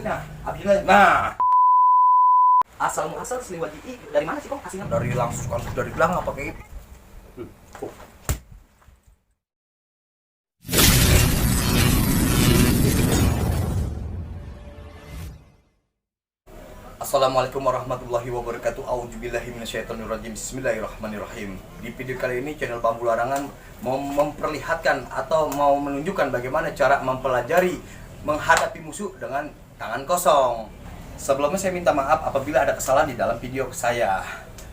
maksudnya. Abis ini, nah. Asal seliwat gigi dari mana sih kok aslinya? Dari langsung dari belakang apa kayak gitu? Assalamualaikum warahmatullahi wabarakatuh. A'udzubillahi minasyaitonirrajim. Bismillahirrahmanirrahim. Di video kali ini channel Bambu Larangan mau memperlihatkan atau mau menunjukkan bagaimana cara mempelajari menghadapi musuh dengan tangan kosong. Sebelumnya saya minta maaf apabila ada kesalahan di dalam video saya.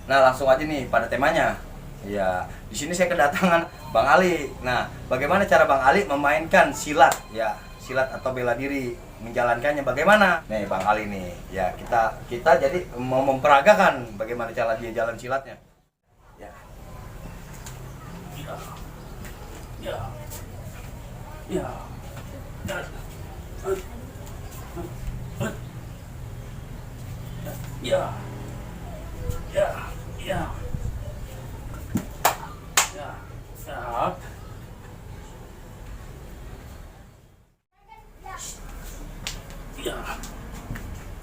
Nah, langsung aja nih pada temanya. Ya, di sini saya kedatangan Bang Ali. Nah, bagaimana cara Bang Ali memainkan silat ya? Silat atau bela diri, menjalankannya bagaimana? Nih Bang Ali nih, ya kita jadi mau memperagakan bagaimana cara dia jalan silatnya. Ya. Ya. Ya. Ya. Ya. Ya. Ya. Ya. Ya.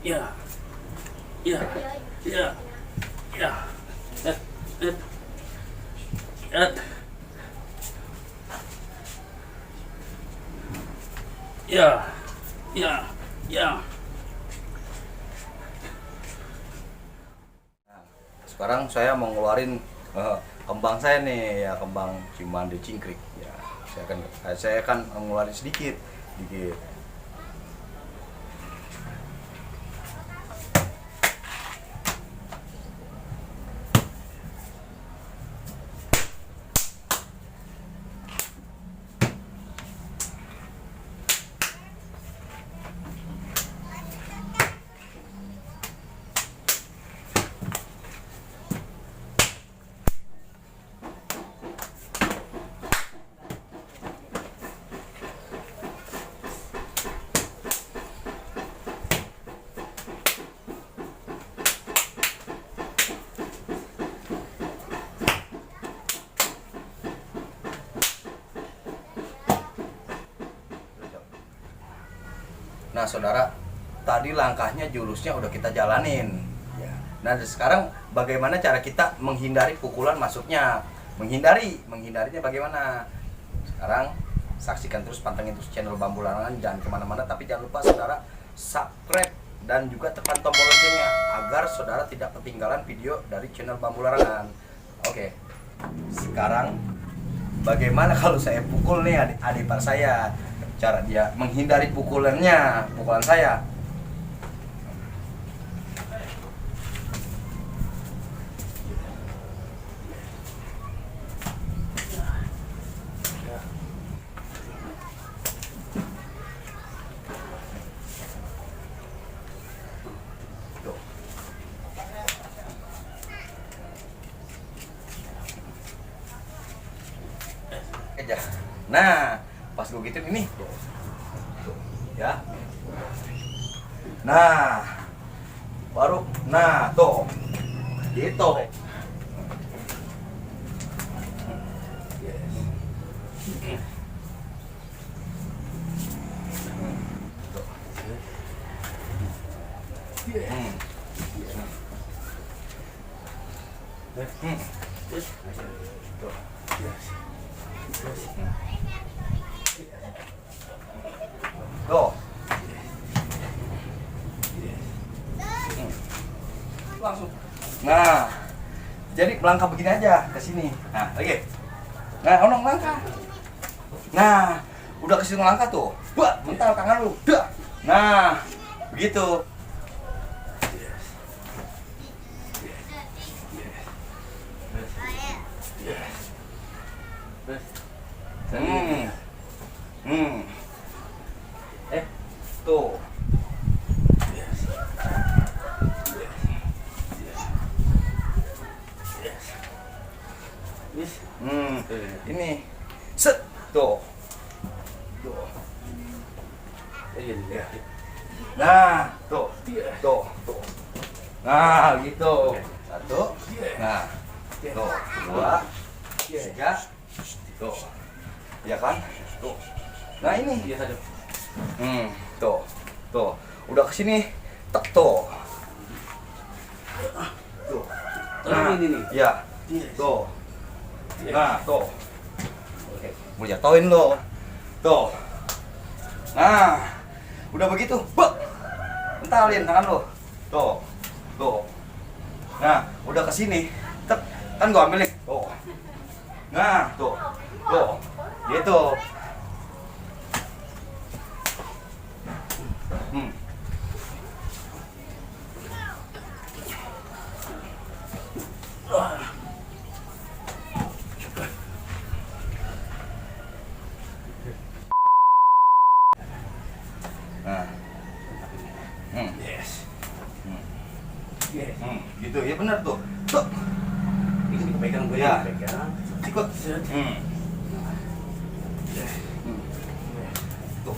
Ya, ya, ya, ya, ya, ya, ya, ya. Sekarang saya mau ngeluarin kembang saya nih, ya kembang cimande cingkrik. Ya, saya akan ngeluarin sedikit. Nah saudara, tadi langkahnya jurusnya udah kita jalanin ya. Nah sekarang bagaimana cara kita menghindari pukulan masuknya? Menghindarinya bagaimana? Sekarang saksikan terus, pantengin terus channel Bambu Larangan. Jangan kemana-mana, tapi jangan lupa saudara subscribe dan juga tekan tombol loncengnya agar saudara tidak ketinggalan video dari channel Bambu Larangan. Oke, sekarang bagaimana kalau saya pukul nih adik ipar saya? Cara dia menghindari pukulan saya. Nah, pas gue gituin ini ya, nah baru tuh gitu. Tuh. Langsung. Nah, jadi melangkah begini aja ke sini. Nah, lagi. Nah, onong langkah. Nah, udah ke situ melangkah tuh. Buat, mental tangan lu. Dah. Nah, begitu. Tuh. Ini set tuh. Nah, tuh. Nah, gitu. Satu. Nah, tuh. Dua. Tiga. Tuh. Ya kan? Tuh. Nah, ini. Tuh. udah kesini, tek tuh. Tuh. Nah, ini nih. Ya. Tuh. Nah, tuh. Oke, mau jatuhin lo. Tuh. Nah, udah begitu, entalin tangan lo. Tuh. Tuh. Nah, udah kesini, tek, kan gua ambil nih. Tuh. Nah, tuh. Tuh. Gitu. Nah. Yes. Gitu ya, benar tuh. Tuh. Ini pegang gue Ya. pegang. Ikut. Tuh.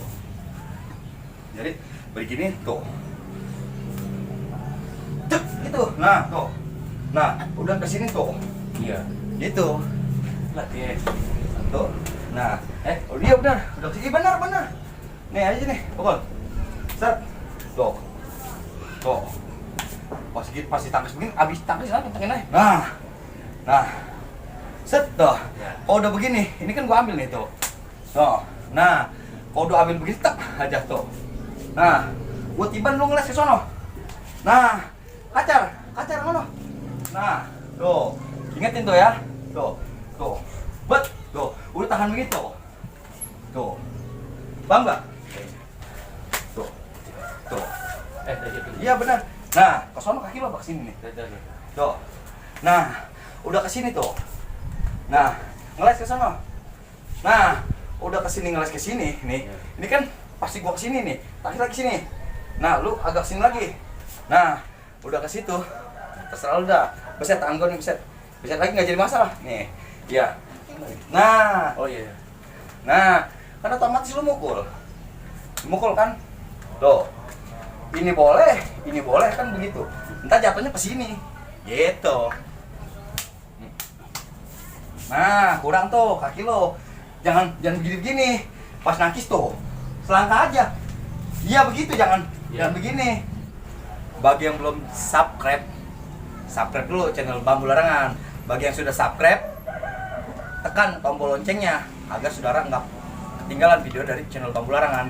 Jadi begini tuh. Cek gitu. Nah, tuh. Nah, udah ke sini tuh. Iya. Gitu. Lah, yes. Tuh. Nah, oh dia benar. Udah sini benar. Nih aja nih, pukul. Set. Tuh. Tuh. Pas ditangkis begini, abis tangkis apa tangkin aja. Nah. Set tuh. Ya. Kalau udah begini, ini kan gua ambil nih tuh. Tuh. Nah, kalau udah ambil begini tak aja tuh. Nah, gua tiban lu ngeles ke sono. Nah, kacar mana? Nah, tuh. Ingetin tuh ya. Tuh. Bet. Tuh. Udah tahan begitu. Tuh. Paham nggak? Tuh. Iya benar. Nah, ke sono kaki lo ke sini nih. Tuh. Nah, udah ke sini tuh. Nah, ngeles ke sono. Nah, udah ke sini ngeles ke sini nih. Ini kan pasti gua ke sini nih. Kaki lagi sini. Nah, lu agak sini lagi. Nah, udah ke situ. Terserah lu dah. Beset tangan gua nih, beset. Beset lagi nggak jadi masalah. Nih. Iya. Nah, Oh iya. nah, kan otomatis lu mukul. Mukul kan? Tuh. Ini boleh kan begitu. Entar jatuhnya ke sini. Gitu. Nah, kurang tuh kaki lo. Jangan begini-begini. Pas nangkis tuh, selangkah aja. Iya begitu, jangan begini. Bagi yang belum subscribe dulu channel Bambu Larangan. Bagi yang sudah subscribe, tekan tombol loncengnya agar saudara nggak ketinggalan video dari channel Bambu Larangan.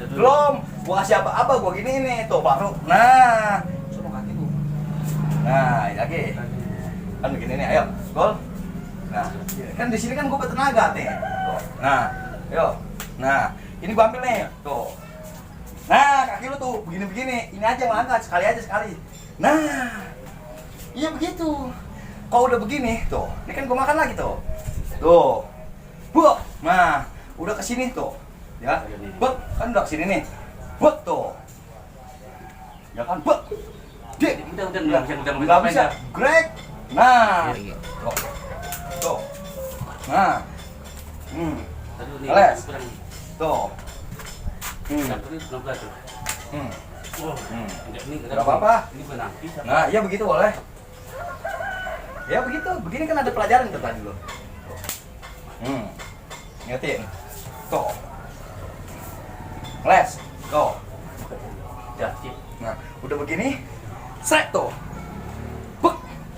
Belum, gua kasih apa-apa, gua gini ini tuh baru. Nah, suruh kaki tuh. Nah, lagi. Kan begini nih, ayo, gol. Nah, kan di sini kan gua bertenaga nih. Tuh. Nah, ayo. Nah, ini gua ambil nih, tuh. Nah, kaki lu tuh begini-begini. Ini aja yang angkat, sekali. Nah, iya begitu. Kalau udah begini, tuh. Ini kan gua makan lagi tuh. Tuh. Buah. Nah, udah kesini tuh. Ya, kan udah kesini nih. Tuh. Ya kan, Dik. Nggak bisa. Greg. Nah. Tuh. Nah. Les. Tuh. Nggak apa-apa. Nah, iya begitu boleh. Ya begitu. Begini kan ada pelajaran tuh tadi lo. Ingetin. Tuh. Les. Tuh. Nah, udah begini. Srek tuh.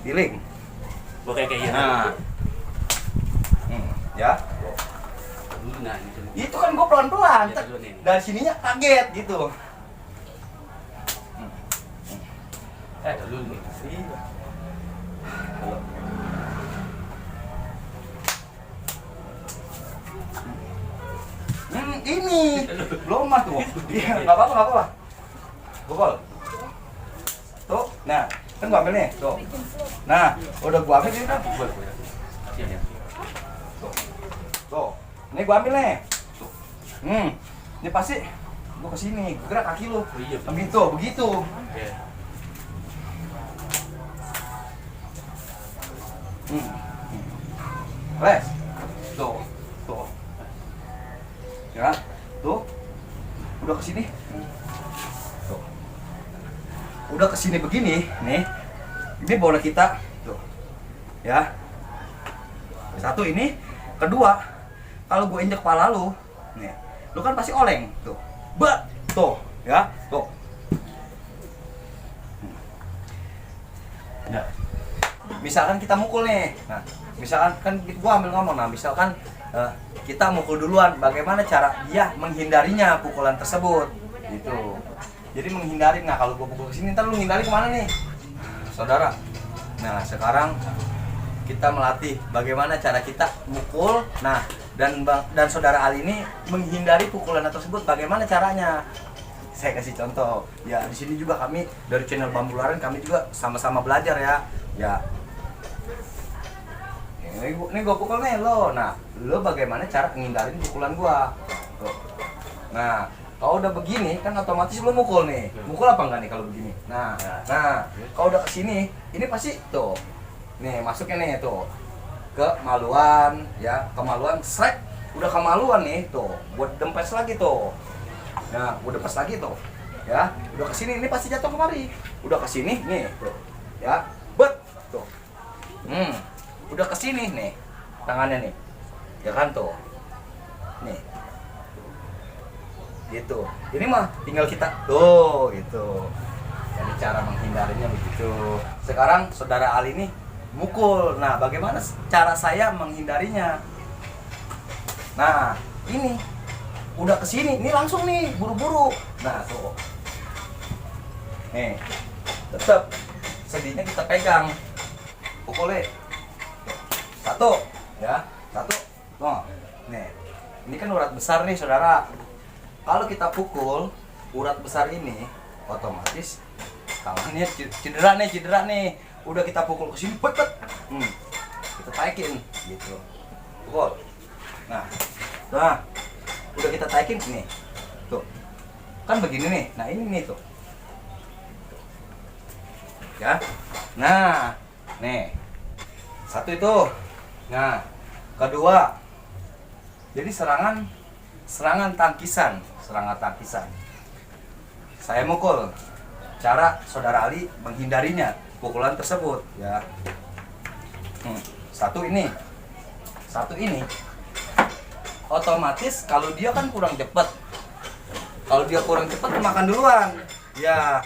Giling. Oke kayak gitu. Nah. Ya. Nah, Itu kan gue pelan-pelan. Ya, dulu nih. Dari sininya kaget gitu. Dulu nih. Ini belum mah tuh. Iya, nggak apa-apa. Gokol. Tuh, nah, kan gua ambil nih, tuh. Nah, udah gua ambil ini kan. Tuh, ini gua ambil nih. Tuh. Ini pasti gua kesini, gua gerak kaki lu. Begitu. Les. Tuh. Ya, tuh. Udah kesini. Tuh. Udah kesini begini, nih. Ini bola kita, tuh. Ya. Satu ini, kedua, kalau gue injek kepala lu, nih, lu kan pasti oleng tuh. Bet, tuh, ya, tuh. Ya. Misalkan kita mukul nih, nah, misalkan kan gua ambil ngomong, nah, misalkan kita mukul duluan, bagaimana cara dia menghindarinya pukulan tersebut, gitu. Jadi menghindari, nah kalau gua pukul kesini, ntar lu menghindari kemana nih, saudara? Nah sekarang kita melatih bagaimana cara kita mukul, nah dan saudara Ali ini menghindari pukulan tersebut, bagaimana caranya? Saya kasih contoh. Ya di sini juga kami dari channel Bambu Larang kami juga sama-sama belajar ya. Ya. Ini gua pukul nih lo. Nah, lo bagaimana cara menghindarin pukulan gua? Tuh. Nah, kalau udah begini kan otomatis lo mukul nih. Mukul apa enggak nih kalau begini? Nah, kalau udah kesini, ini pasti tuh. Nih masuknya nih tuh ke maluan, ya kemaluan, srek. Udah kemaluan nih tuh, buat dempes lagi tuh. Nah, udah pas lagi tuh, ya, udah kesini, ini pasti jatuh kemari. Udah kesini, nih, tuh, ya, bet, tuh, udah kesini nih, tangannya nih, ya kan tuh, nih, gitu. Ini mah tinggal kita, tuh, gitu. Jadi cara menghindarinya begitu. Sekarang saudara Ali nih mukul. Nah, bagaimana cara saya menghindarinya? Nah, ini. Udah kesini, ini langsung nih, buru-buru. Nah tuh, nih, tetap sedihnya kita pegang, pukulnya, satu, ya, satu, oh, nih, ini kan urat besar nih saudara. Kalau kita pukul urat besar ini, otomatis tangannya cedera nih. Udah kita pukul kesini, bet, kita taikin, gitu, pukul. Nah. Udah kita taikin nih, tuh kan begini nih, nah ini nih tuh, ya, nah, nih, satu itu, nah, kedua, jadi serangan tangkisan, saya mukul, cara saudara Ali menghindarinya pukulan tersebut, ya, satu ini, otomatis kalau dia kan kurang cepat, makan duluan, ya,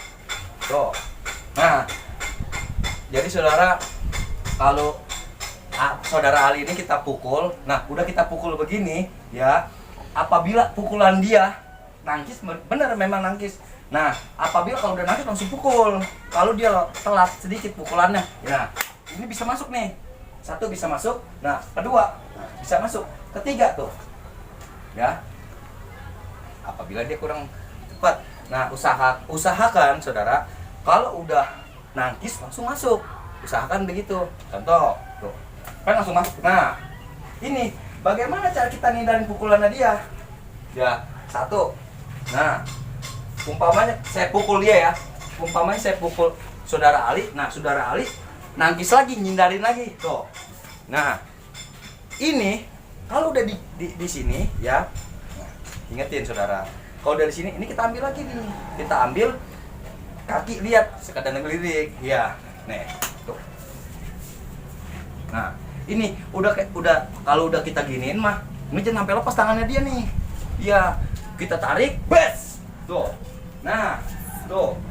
tuh. Nah, jadi saudara, kalau saudara Ali ini kita pukul, nah udah kita pukul begini, ya, apabila pukulan dia nangkis, bener memang nangkis. Nah, apabila kalau udah nangkis langsung pukul, kalau dia telat sedikit pukulannya, ya, ini bisa masuk nih, satu bisa masuk, nah kedua bisa masuk, ketiga tuh. Ya, apabila dia kurang cepat, nah usahakan saudara, kalau udah nangkis langsung masuk, usahakan begitu. Contoh, tuh, kan langsung masuk. Nah, ini bagaimana cara kita ngindarin pukulannya dia? Ya, satu. Nah, umpamanya saya pukul dia ya, saya pukul saudara Ali, nah saudara Ali nangkis lagi, ngindarin lagi, tuh. Nah, ini kalau udah di sini ya, nah, ingetin saudara, kalau dari sini ini kita ambil lagi nih, kita ambil kaki, lihat sekadar ngelirik, ya, nih, tuh. Nah, ini udah kalau udah kita giniin mah, ini jangan sampai lepas tangannya dia nih, ya, kita tarik, bes, tuh, nah, tuh,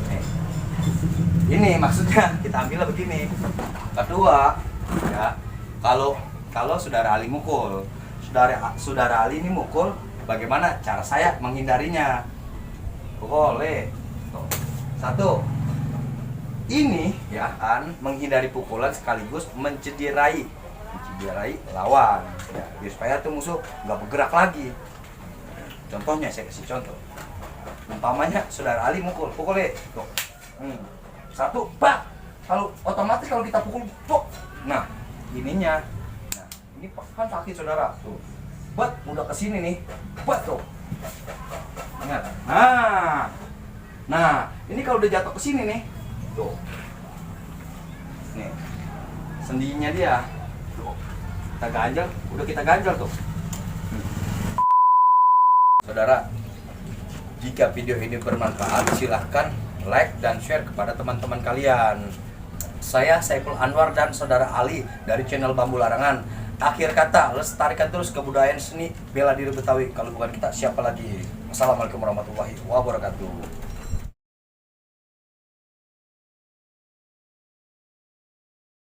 nih. Ini maksudnya kita ambilnya begini. Kedua, ya. Kalau saudara Ali mukul, saudara Ali ini mukul, bagaimana cara saya menghindarinya? Pukul, satu, ini ya kan menghindari pukulan sekaligus mencederai lawan, ya, biar supaya tuh musuh nggak bergerak lagi. Contohnya saya kasih contoh, umpamanya saudara Ali mukul, tuh, satu, pak, kalau otomatis kalau kita pukul, nah ininya, nah ini kan kaki saudara tuh, buat udah kesini nih, buat tuh, ingat, nah ini kalau udah jatuh kesini nih, tuh, nih sendinya dia, tuh, kita ganjal tuh, saudara. Jika video ini bermanfaat, silahkan like dan share kepada teman-teman kalian. Saya Saiful Anwar dan saudara Ali dari channel Bambu Larangan akhir kata, lestarikan terus kebudayaan seni, bela diri Betawi. Kalau bukan kita siapa lagi? Wassalamualaikum warahmatullahi wabarakatuh.